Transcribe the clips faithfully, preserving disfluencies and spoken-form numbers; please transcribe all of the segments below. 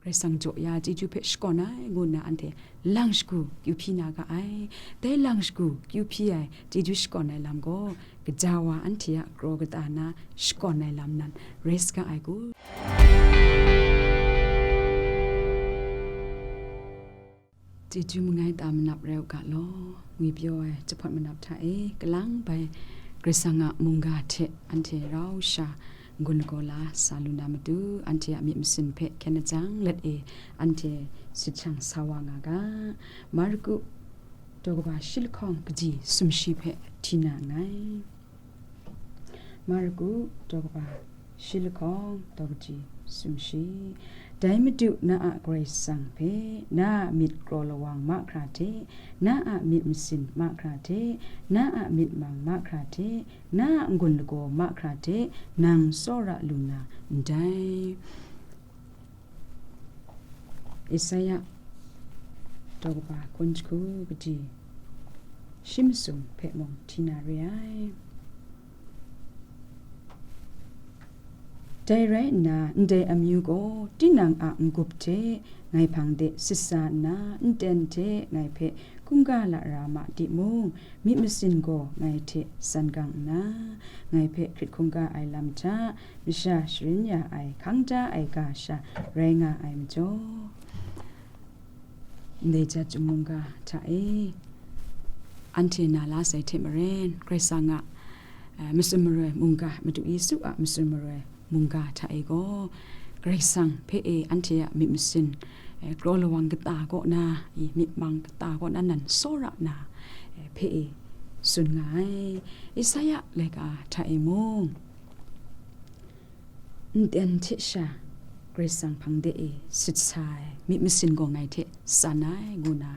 Karai Kasang jaw ya chyeju hpe shakawn ai ngu nna anhte lang shagu kyu hpyi na ga ai. Dai lang shagu kyu hpyi ai chyeju shakawn ai lam gaw, gaja wa anhte a kraw kata na shakawn ai lam nan rai saga ai ku. Chyeju mangai ta manap rai u ga law, ngwi pyaw ai jahpawt manap hta e, kalang bai Karai Kasang a mungga hte anhte rau sha n-gun lagaw la sa lu na matu, anhte a myit masin hpe hkyen lajang let e, anhte sit shang sa wa nga ga. Marku daw kaba shi lahkawng kaji sumshi hpe hti na nngai. Marku daw kaba shi lahkawng daw kaji sumshi. Dai Madu na a Karai Kasang hpe, na a myit kraw lawang mahkra hte, na a myit masin mahkra hte, na a myit mang mahkra hte, na a n-gun lagaw mahkra hte, nang tsawra lu na ndai. Isaya daw kaba hkun jahku kaji shi masum hpe mung hti na re ai. Dai rai nna, ndai amyu gaw tinang a n-gup hte ngai hpang de sit sa nna, nten hte ngai hpe hkungga lara ma timung, myit masin gaw ngai hte san gang nna, ngai hpe hkrit hkungga ai lam hta masha sharin ya ai hkang da ai ga sha rai nga ai majaw. Ndai jat chyum mungga hta e, anhte na la sai hte maren, Karai Kasang a, eh, matsun maroi mungga, Madu Yesu a matsun maroi mungga hta e gaw, Karai Kasang hpe e anhte a myit masin, eh, kraw lawang kata kaw na, i myit mang kata kaw na nan tsawra na, eh, hpe e tsun nga ai. Isaya laika hta e mung, nten hte sha Karai Kasang hpang de e sit sa ai myit masin gaw ngai hte san ai ngu na,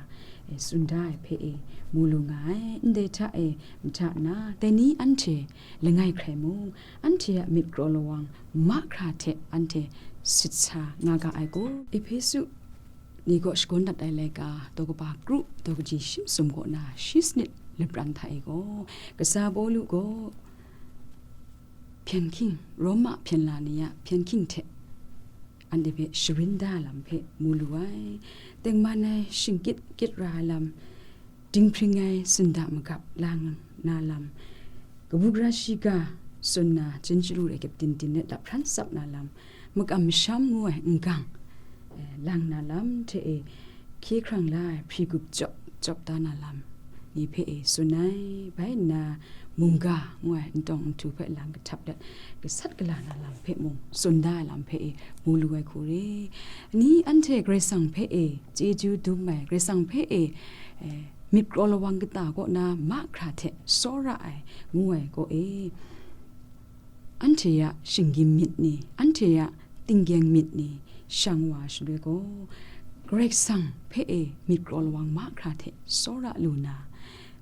e, tsun da ai hpe e mu lu nga ai. Ndai hta e mahta na, dai ni anhte langai hkrai mung, anhte a myit kraw lawang mahkra hte anhte sit sa nga ga ai ku. Ehpesu ni kaw shagun dat ai laika, daw kaba kru, daw kaji shi masum kaw na shi sanit lapran hta e gaw, kasa Pawlu gaw hpyen hking, Roma hpyen la ni a hpyen hking hte anhte hpe sharin da ai lam hpe mu lu ai. Tengman ai shingkyit kyit ra ai lam, dinghpring ai sinda magap lang na lam, kabu gara shiga tsun na, chyinchyalu rai kyep din din let laphran tsap na lam, makam masham ngu ai n-gang, eh, lang na lam hte e, hkye hkrang la ai hpri gup chyawp chyawp da na lam ni hpe e tsun ai. Bai nna, mungga ngu ai ntawng nhtu hpe lang kahtap let, gasat gala na lam hpe mung tsun da ai lam hpe e mu lu ai hku re. Ni anhte Karai Kasang hpe e chyeju dum ai, Karai Kasang hpe e, eh, myit kraw lawang kata kaw na mahkra hte tsawra ai ngu ai kaw e, anhte a shinggyim myit ni, anhte a tinggyeng myit ni shang wa shaloi gaw, Karai Kasang hpe e myit kraw lawang mahkra hte tsawra lu na,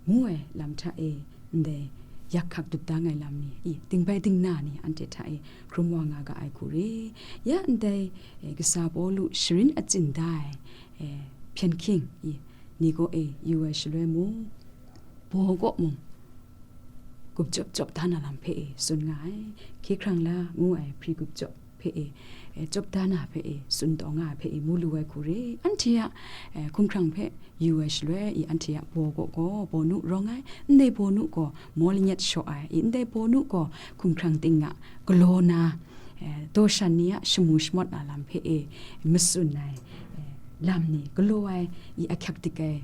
ngu ai lam hta e, ndai yak hkak dup da ai lam ni, i, dingbai dingna ni anhte hta e hkrum wa nga ga ai hku re. Ya ndai, e, kasa Pawlu sharin achyin da ai, e, hpyen hking, i, ni kaw e yu ai shaloi mung, baw kaw mung, gup chyawp chyawp da na lam hpe e tsun nga ai. Hkye hkrang la ngu ai hpri gup chyawp hpe e, e, chyawp da na hpe e tsun taw nga ai hpe e mu lu ai hku re. Anhte a, e, hkumhkrang hpe yu ai shaloi, i, anhte a baw kaw gaw bawnu rawng ai, ndai bawnu gaw maw lanyet shaw ai, i, ndai bawnu gaw hkumhkrang ting a galaw na, eh, daw shan ni a shamu shamawt na lam hpe e matsun ai, eh, lam ni galaw ai, i, ahkyak dik ai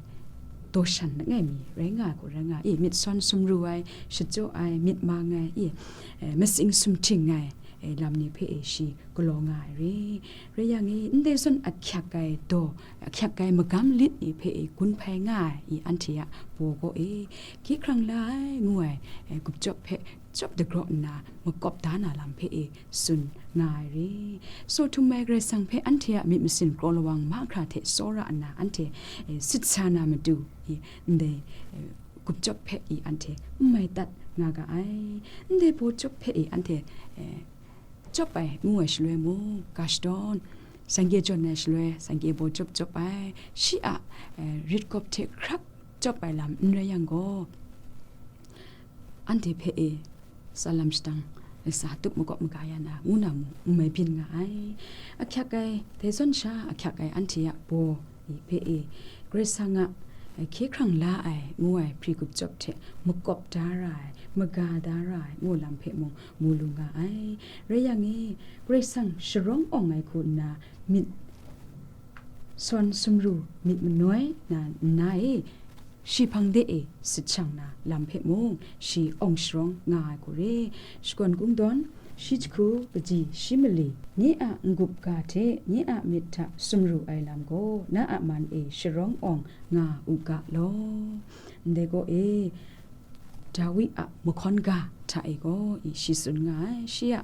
daw shan langai mi rai nga ai hku rai nga, i, myit sawn sumru ai, shachyaw ai, myit mang ai, i, eh, matsing sumhting ai, eh, lam ni hpe e shi galaw nga ai re. Rai yang e, ndai zawn ahkyak ai daw, ahkyak ai magam lit ni hpe e gun hpai nga ai, i, anhte a baw kaw e, hkye hkrang la ai ngu ai, eh, gup chyawp hpe chyawp dagraw nna makawp da na lam hpe e tsun nga ai re. Saw htum ai Karai Kasang hpe anhte a myit masin kraw lawang mahkra hte tsawra nna anhte, eh, sit sa na matu, i, ndai, eh, gup chyawp hpe i anhte n mai tat nga ga ai. Ndai baw chyawp hpe i anhte, eh, chyawp ai ngu ai shaloi mung, ga shadawn, sangye jawn ai shaloi, sangye baw chyawp chyawp ai, shi a, eh, rit gawp hte hkrak chyawp ai lam n rai yang gaw, anhte hpe e tsalam shadang latsa tup makawp maga ya na, ngu na mung n mai byin nga ai. Ahkyak ai, dai zawn sha ahkyak ai anhte a baw ni hpe e, Karai Kasang a, eh, hkye hkrang la ai ngu ai hpri gupchyawp hte makawp da ra ai, maga da ra ai ngu lam hpe mung mu lu nga ai. Rai yang e, Karai Kasang sharawng awng ai hku nna myit sawn sumru myit manoi na nna e, shi hpang de e sit shang na lam hpe mung shi awng sharawng nga ai hku re. Shakawn Kungdawn, shi jahku kaji shi mali, nye a n-gup ga hte nye a myit hta sumru ai lam gaw, na a man e sharawng awng nga u ga law. Ndai gaw e, Dawi a mahkawn ga hta e gaw, i, shi tsun nga ai, shi a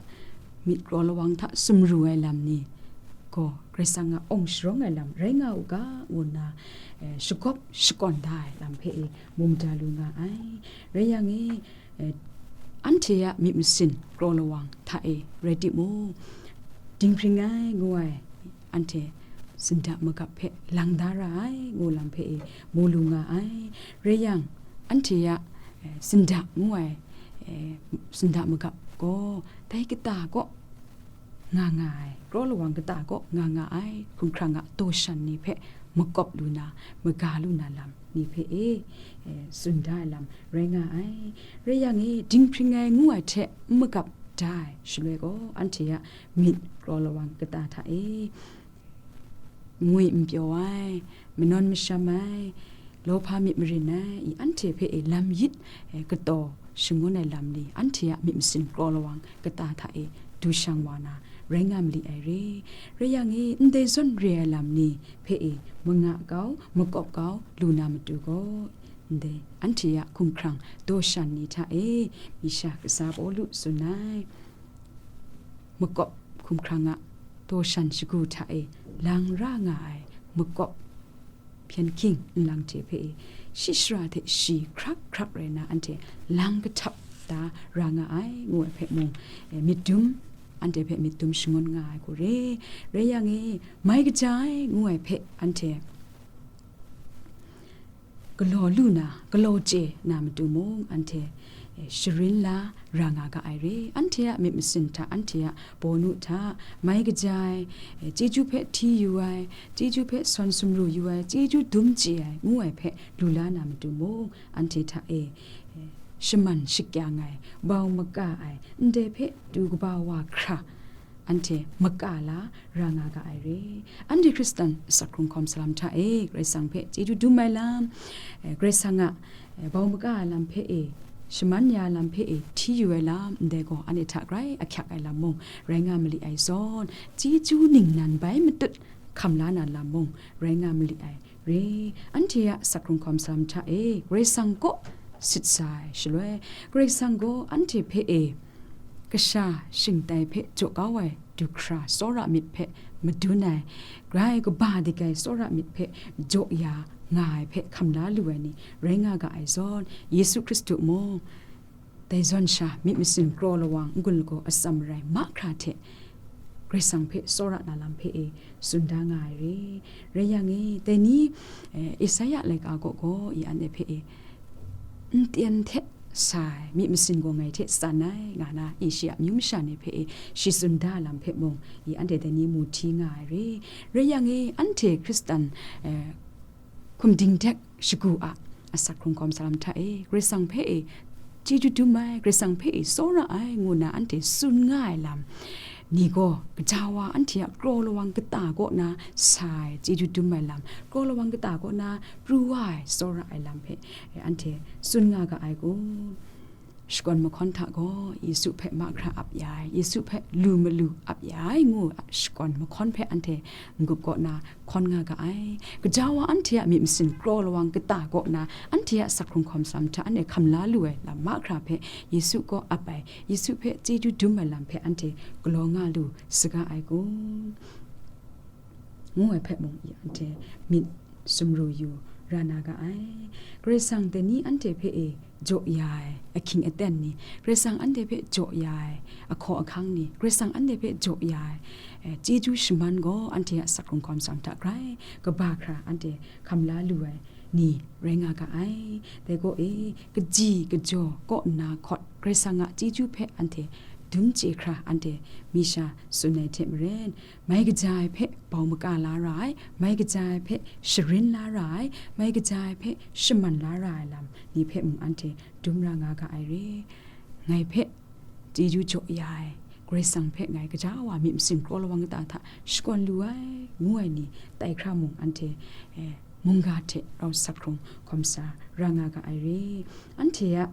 myit kraw lawang hta sumru ai lam ni gaw, Karai Kasang a awng sharawng ai lam rai nga u ga, ngu nna, eh, shagawp shakawn da ai lam hpe e mu mada lu nga ai. Rai yang e, eh, anhte a myit masin kraw lawang hta e rai timung, dinghpring ai ngu ai, anhte sinda magap hpe lang da ra ai, ngu lam hpe e mu lu nga ai. Rai yang, anhte a, eh, sinda ngu ai, eh, sinda magap gaw, dai kata kaw nga nga ai, kraw lawang kata kaw nga nga ai, hkumhkrang a daw shan ni hpe makawp lu na, maga lu na lam ni hpe e, eh, tsun da ai lam rai nga ai. Rai yang e, dinghpring ai ngu ai hte n magap da ai shaloi gaw, anhte a myit kraw lawang kata hta e, ngwi n pyaw ai, manawn masham ai, lawhpa myit marin ai, i anhte hpe e lam yit, eh, kataw shangun ai lam ni, anhte a myit masin kraw lawang kata hta e du shang wa na, rai nga mali ai re. Rai yang e, ndai zawn re ai lam ni hpe e manga kau, makawp kau lu na matu gaw, ndai anhte a hkumhkrang daw shan ni hta e, Misha Kasa Pawlu tsun ai, makawp hkumhkrang a daw shan shagu hta e lang ra nga ai makawp hpyen hking nlang hte hpe e, shi shara hte shi hkrak hkrak rai na, anhte lang kahtap da ra nga ai, ngu ai hpe mung, eh, myit dum, anhte hpe myit dum shangun nga ai hku re. Rai yang e, mai kaja ai, ngu ai hpe anhte galaw lu na, galaw chye na matu mung, anhte, eh, sharin la ra nga ga ai re. Anhte a myit masin hta, anhte a bawnu hta, mai kaja ai, eh, chyeju hpe hti yu ai, chyeju hpe sawn sumru yu ai, chyeju dum chye ai, ngu ai hpe lu la na matu mung, anhte hta e, eh, shaman shakyang ai, bau maka ai, ndai hpe du kaba wa hkra, anhte maka la ra nga ga ai re. Anhte Hkristan asak hkrung hkawm salam hta e, Karai Kasang hpe chyeju dum ai lam, eh, Karai Kasang a, eh, bau maka ai lam hpe e, shaman ya ai lam hpe e, hti yu ai lam, ndai gaw anhte hta grai ahkyak ai lam mung rai nga mali ai zawn, chyeju ningnan bai matut hkam la na lam mung rai nga mali ai re. Anhte a asak hkrung hkawm salam hta e, Karai Kasang kaw sit sa ai shaloi, Karai Kasang gaw anhte hpe e, kasha shingtai hpe jaw kau ai du hkra tsawra myit hpe madun ai, grai kaba dik ai tsawra myit hpe jaw ya nga ai hpe hkam la lu ai ni rai nga ga ai zawn, Yesu Hkristu mung, dai zawn sha myit masin kraw lawang n-gun lagaw atsam rai mahkra hte Karai Kasang hpe tsawra na lam hpe e tsun da nga ai re. Rai yang e, dai ni, eh, Esaia laika kaw gaw, i anhte hpe e, n-tyen hte sa ai myit masin gaw ngai hte tsan ai, nga na, i shi a amyu masha ni hpe e shi tsun da lam hpe mung, i anhte dai ni mu hti nga ai re. Rai yang e, anhte Hkristan, eh, hkum dingdek shagu a asak hkrung hkawm salam hta e, Karai Kasang hpe e chyeju dum ai, Karai Kasang hpe e tsawra ai, ngu na anhte tsun nga ai lam ni gaw, gaja wa anhte a kraw lawang kata kaw na sa ai chyeju dum ai lam, kraw lawang kata kaw na pru wa ai tsawra ai lam hpe, eh, anhte tsun nga ga ai kun? Shakawn mahkawn hta gaw, Yesu hpe mahkra ap ya ai, Yesu hpe lu malu ap ya ai, ngu shakawn mahkawn hpe anhte n-gup kaw na hkawn nga ga ai. Gaja wa anhte a myit masin kraw lawang kata kaw na, anhte a asak hkrung hkawm salam hta anhte hkam la lu ai lam mahkra hpe Yesu kaw ap ai, Yesu hpe chyeju dum ai lam hpe anhte galaw nga lu saga ai kun? Ngu ai hpe mung, i anhte myit sumru yu ra na ga ai. Karai Kasang dai ni anhte hpe e jaw ya ai ahkying aten ni, Karai Kasang anhte hpe jaw ya ai ahkaw ahkang ni, Karai Kasang anhte hpe jaw ya ai, eh, chyeju shaman gaw anhte a asak hkrung hkawm salam hta grai kaba hkra anhte hkam la lu ai ni rai nga ga ai. Dai gaw e, kaji kajaw kaw nna hkawt Karai Kasang a chyeju hpe anhte dum chye hkra anhte mi sha tsun ai hte maren, mai kaja ai hpe bau maka la ra ai, mai kaja ai hpe sharin la ra ai, mai kaja ai hpe shaman la ra ai lam ni hpe mung anhte dum ra nga ga ai re. Ngai hpe chyeju jaw ya ai Karai Kasang hpe ngai gaja wa myit masin kraw lawang kata hta shakawn lu ai, ngu ai ni tai hkra mung anhte, eh, mungga hte rau sak hkrung hkawm sa ra nga ga ai re. Anhte a,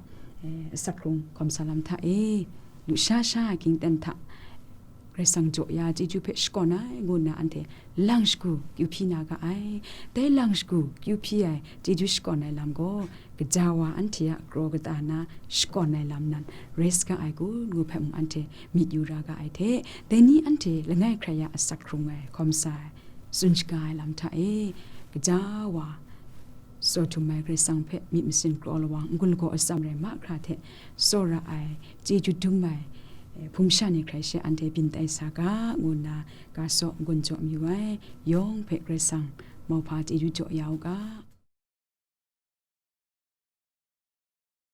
eh, sak hkrung hkawm sa lam hta e, lusha sha ai ging ten hta Karai Kasang jaw ya chyeju hpe shakawn ai ngu nna anhte lang shagu kyu hpyi na ga ai. Dai lang shagu kyu hpyi ai chyeju shakawn ai lam gaw, gaja wa anhte a kraw kata na shakawn ai lam nan rai saga ai kun ngu hpe mung anhte myit yu ra ga ai hte, dai ni anhte langai hkrai ya asak hkrung ai hkawm sa ai, tsun shaga ai lam hta e, gaja wa tsaw htum ai Karai Kasang hpe myit masin kraw lawang n-gun lagaw atsam rai mahkra hte tsawra ai, chyeju dum ai, eh, hpung sha ni hkrai she anhte byin tai sa ga, ngu nna ga saw n-gun jaw mayu ai, yawng hpe Karai Kasang mauhpa chyeju jaw ya u ga.